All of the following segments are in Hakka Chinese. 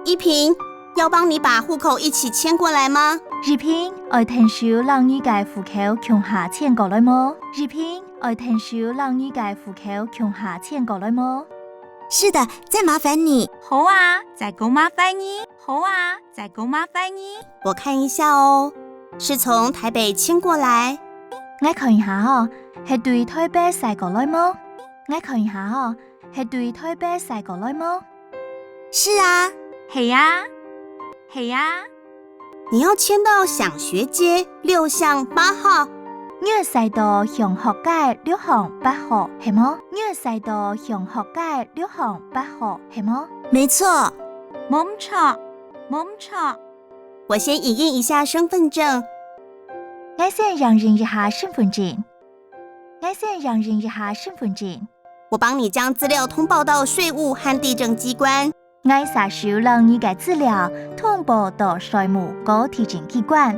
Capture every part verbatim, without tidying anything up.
依萍，要帮你把户口一起迁过来吗？依萍，愛𢯭手摎你个户口共下遷過來無？依萍，愛𢯭手摎你个户口共下遷過來無？是的，再麻烦你。好啊，再過麻煩你。好啊，再過麻煩你。我看一下哦，是从台北迁过来。𠊎看一下哦，係對臺北徙過來無？𠊎看一下哦，係對臺北徙過來無？是啊。係啊，係啊。你要迁到享学街六巷八号。你愛徙到享學街六巷八號，係無？你愛徙到享學街六巷八號，係無？没错。無毋著，無毋著。我先影印一下身份证。𠊎先影印一下身份證。𠊎先影印一下身份證。我帮你将资料通报到税务和地政机关。 𠊎續手摎你个資料通報到稅務摎地政機關。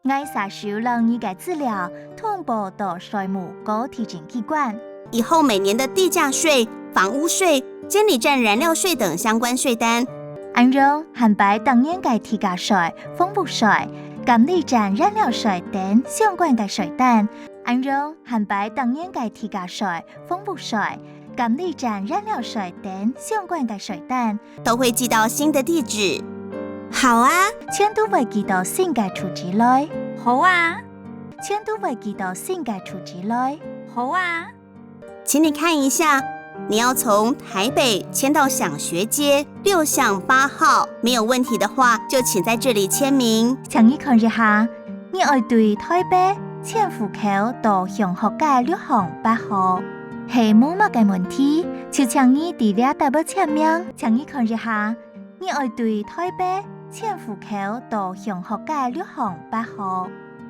𠊎續手摎你个資料通報到稅務摎地政機關。以后每年的地价税、房屋税、监理站燃料税等相关税单。恁樣，下擺逐年个地價稅、房屋稅、監理站燃料稅等相關个稅單。恁樣，下擺逐年个地價稅、房屋稅、監理站燃料稅等相關个稅單，都会寄到新的地址。好啊。全都會寄到新个住址來。好啊。全都會寄到新个住址來。好啊。请你看一下，你要从台北迁到享学街六巷八号，没有问题的话，就请在这里签名。请你看一下，你愛對臺北遷戶口到享學街六巷八號，係無麼个問題，就請你在這搭位簽名。請你看一下，你愛對臺北遷戶口到享學街六巷八號，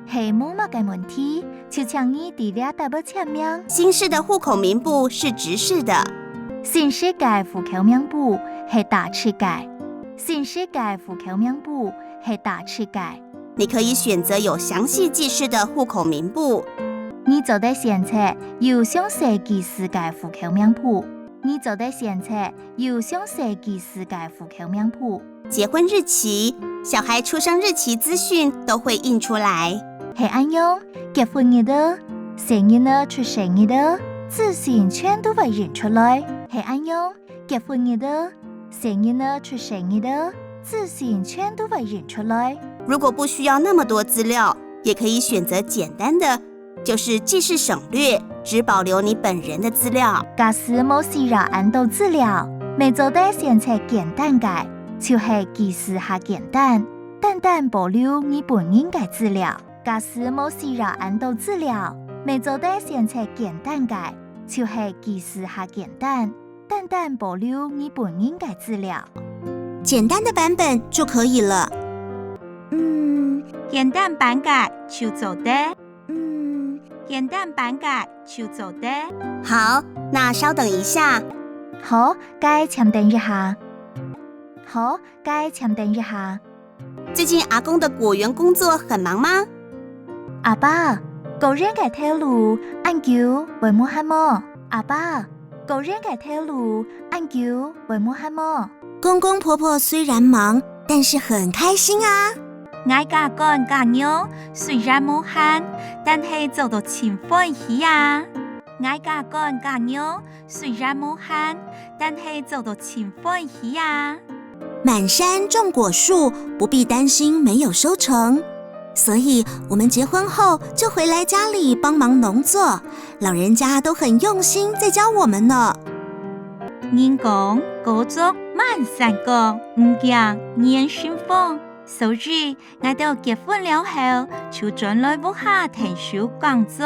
係無麼个問題，就請你在這搭位簽名。新式的户口名簿是直式的。新式个户口名簿係打直个。新式个户口名簿係打直个。 你可以选择有详细记事的户口名簿。你做得選擇有詳細記事个戶口名簿。你做得選擇有詳細記事个戶口名簿。结婚日期、小孩出生日期资讯都会印出来。係恁樣，結婚日仔、細人仔出世日仔，資訊全都會印出來。係恁樣， 結婚日仔、細人仔出世日仔，資訊全都會印出來。如果不需要那么多资料，也可以选择简单的，就是记事省略，只保留你本人的资料。假使無需要恁多資料，乜做得選擇簡單个，就係記事較簡單，單單保留你本人个資料。假使無需要恁多資料，乜做得選擇簡單个，就係記事較簡單， 單單保留你本人个資料。简单的版本就可以了。嗯，簡單版个就做得。嗯，簡單版个就做得。好，那稍等一下。好，該暫等一下。好，該暫等一下。 最近阿公的果园工作很忙吗？阿爸，果園个頭路恁久會無閒無？阿爸，果園个頭路恁久會無閒無？公公婆婆虽然忙，但是很开心啊。𠊎家官家娘雖然無閒，但係做到盡歡喜啊。𠊎家官家娘雖然無閒，但係做到盡歡喜啊。满山种果树，不必担心没有收成。所以我们结婚后就回来家里帮忙农作，老人家都很用心在教我们呢。人講，果種滿山崗，毋驚年成荒。所以， 𠊎兜結婚了後，就轉來屋下𢯭手耕作。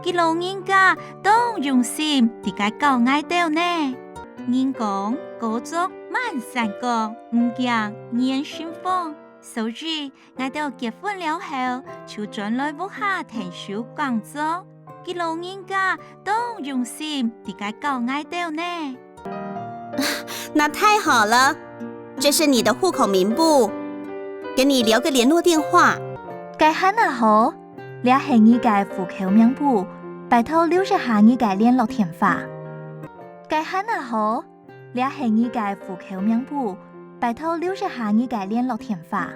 佢老人家當用心在該教𠊎兜呢。人講，果種滿山崗，毋驚年成荒。所以，𠊎兜結婚了後，就轉來屋下𢯭手耕作。 佢老人家當用心在該教𠊎兜呢。那太好了，这是你的户口名簿，给你留个联络电话。該還恁好，這係你个戶口名簿，拜託留一下你个聯絡電話。該還恁好， 這係你个戶口名簿，拜託留一下你个聯絡電話。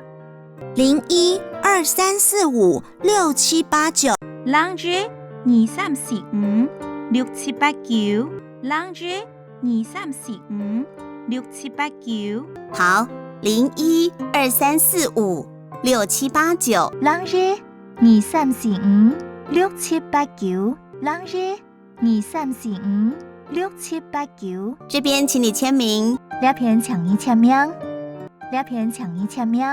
零一二三四五六七八九。零一二三四五六七八九。零一二三四五六七八九。好，零一二三四五六七八九。零一二三四五六七八九。零一二三四五六七八九。這邊請你簽名。這片請你簽名。這片請你簽名。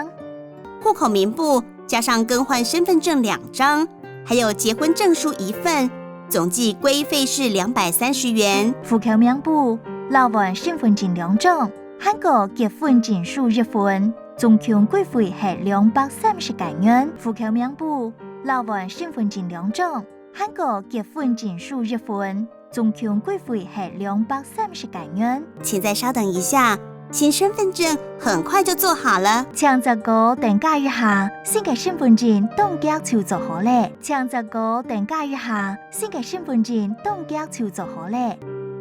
戶口名簿加上更換身份證兩張，還有結婚證書一份，總計規費是兩百三十元。戶口名簿摎換身份證兩張，還過結婚證書一份，總共規費係兩百三十個銀。戶口名簿摎換身份證兩張，還過結婚證書一份，總共規費係兩百三十個銀。請再稍等一下，新身份證很快就做好了。請再過等加一下，新个身份證當遽就做好了。請再過等加一下，新个身份證當遽就做好了。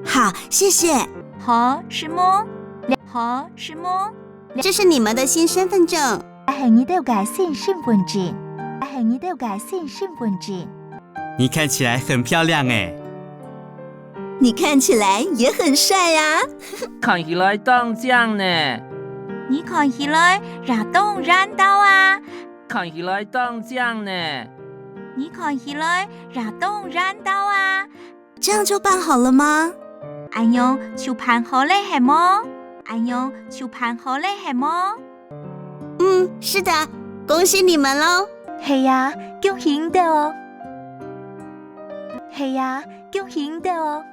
好，謝謝。好，承蒙。好，承蒙。這是你們的新身份證。這係你兜个新身份證。這係你兜个新身份證。你看起來很漂亮欸。你看起來也很帥啊。看起來當靚呢。你看起來也當緣投啊。看起來當靚呢。你看起來也當緣投啊。這樣就辦好了嗎？恁樣就辦好了係無？恁樣就辦好了係無？嗯，是的，恭喜你們囉。係啊，恭喜你兜哦。係啊，恭喜你兜哦。